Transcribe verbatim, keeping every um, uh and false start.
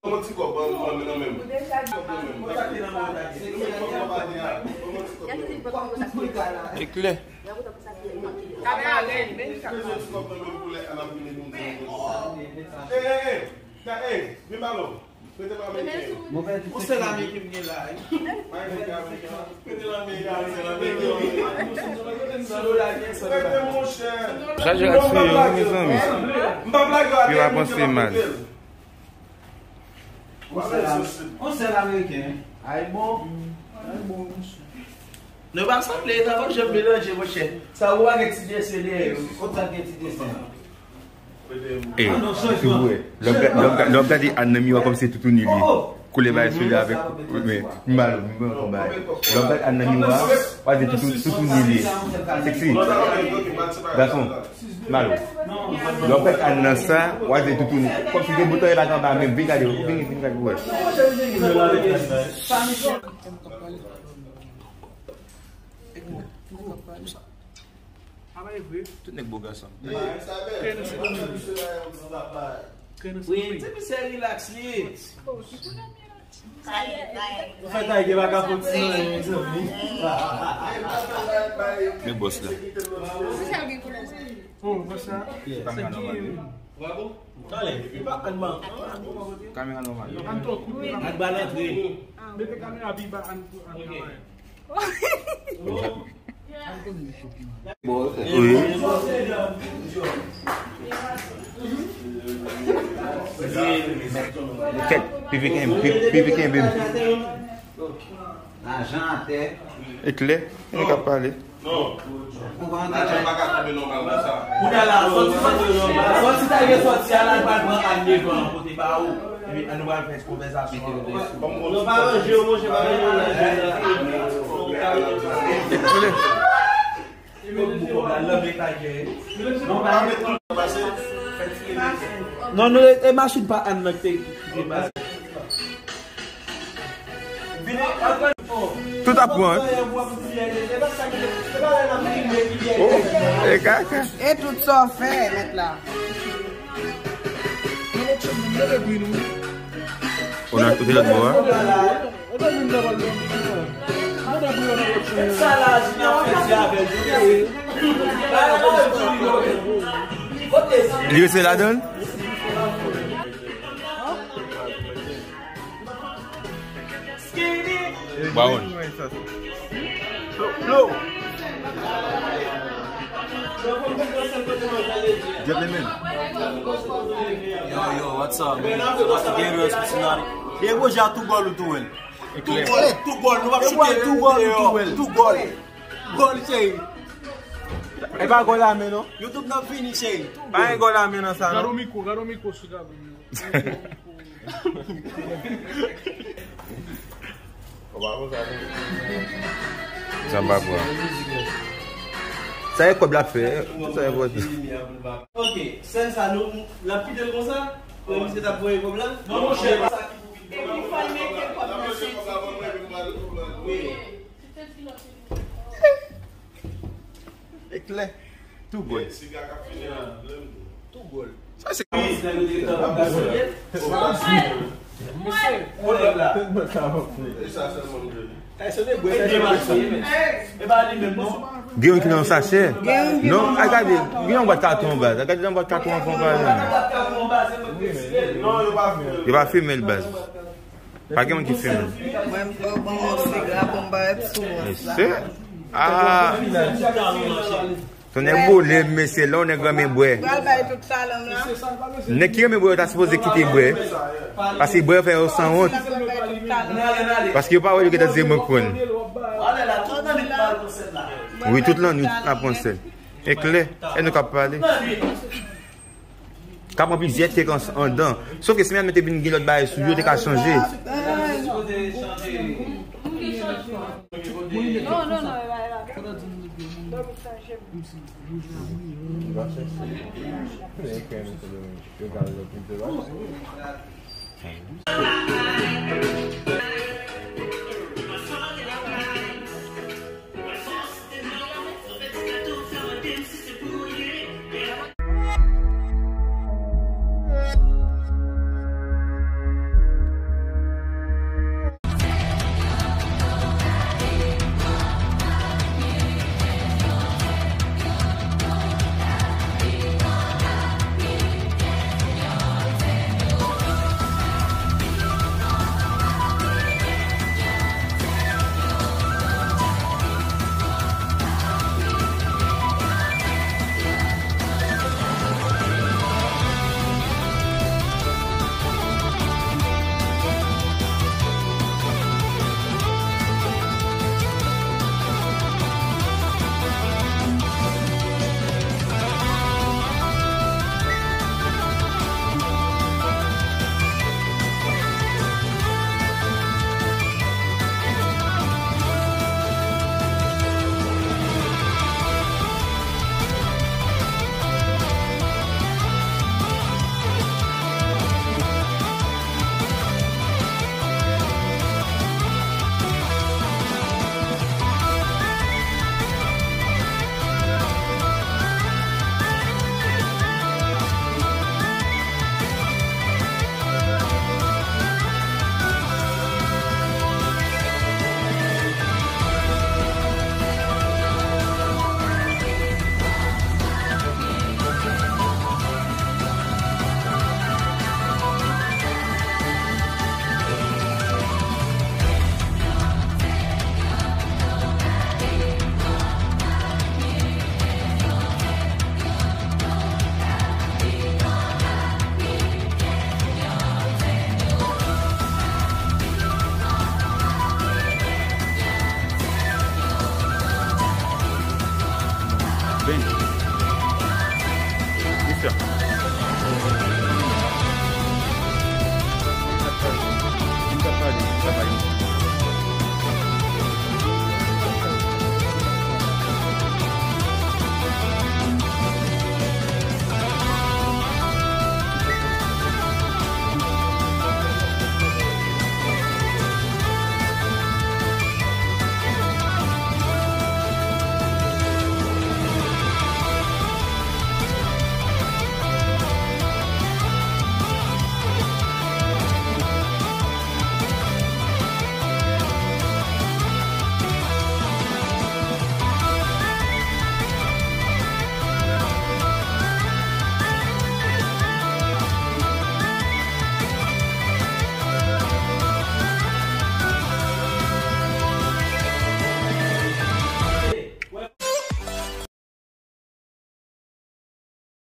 Ban mwen ti kòb, ban mwen nan men m. Eklè. Ou sèl ameriken m gen la, wi. Sa je ap sou yo, wi, mezanmi. Yo pa panse mal. On sèl ameriken, wi. Ay bon. Ay bon, monchè. Nou pa sanble, sa pa janm melanje, monchè. Sa ou pa gen ti desen dèyè yo. Kot sa gen ti desen? E, si w wè, lè w ga- lè w ga- lè w gade Ann nan miwa kòmsi se toutouni li ye. Koulè bay sou li avèk, men, m ba l, m ba l, m ba l. Lè w gade Ann nan miwa, w a di toutou- toutouni li ye. Seksi. Gason, m ba l. Lè w gade Ann nan sa, w a di toutouni. Kòmsi gen bouton e pa t anba, men vin gade, vin, vin gade, wè. Sa pa e vre. Tout nèg bo gason. Wi, ti misye relax li. Ou fè tay gen pa kapot ti nan men. Men bòs la. Oh, bòs la. Kamera nòmal, wi. Talè, e pa ann ban. Kamera nòmal. Ann to kout. Ann ba l antre. Mete kamera pi ba, ann pou ann. Wi. Kèt, pipi kenbe, pi- pipi kenbe m. Lajan atè. Eklè, e nou k ap pale. Non. Lajan pa ka tonbe nòmal konsa. Kounye a la, sòti, sòti, sòti ta gen sòti a la, l pral pran Ann devan an kote ba ou. Epi Ann nou pral fè konvèsasyon. Non, pa ranje yo, monchè, pa ranje yo, lajan la. Non, non, e, e machin pa Ann nan ki te, ki te ba. Tout ap pran. Oh, e kaka. E tout sa w fè, mèt la. Ou nan kote lòt bò a? Li rete ladan l? Bawon. Gentleman. Yo, yo, what's up, man? What's the game, Cincinnati? E pwojè a tou gòl ou tou wè l. Tou gòl, tou gòl, nou p ap chite tou gòl, tou gòl, tou gòl. Gòl, cheri. E pa gòl a men non. YouTube nan fini, cheri. Pa gen gòl a men nan sa non. Gade yon mikwo, gade yon mikwo sou tablo. Sa m pa pran. Sa e kòb l ap fè. Sa e vòt. Ok, sèn sa nou, l ap kite l konsa? Pou misye t ap voye kòb la? Non, monchè. Epi fò l mete kòb nan senti. Wi. Eklè. Tou gòl. Tou gòl. Sa se. Gen youn ki nan yon sachè. Non, a gade, gen yon bwat katon baz. A gade nan bwat katon an fon pa. Yo pa fimen l baz. Pa gen moun ki fimen. Mwen, m pran bon moun siga pou m parèt sou wòs la. Mesye. Ah. Tonnè boule, mesye, lè yon nèg renmen bwè. Pral bay tout talan m la. Nèg ki renmen bwè, yo ta sipoze kite bwè. Paske bwè fè yo sanwont. Paske yo pa wè yo gentan di mwen konn. Wi, tout lannwit n ap pran sèl. E klè, e nou k ap pale. Ka pran plizyè tek ans-, andan. Sof ke si medam yo te vin gen lòt bagay sou yo, te ka chanje. Non, non, non, e pa, e pa.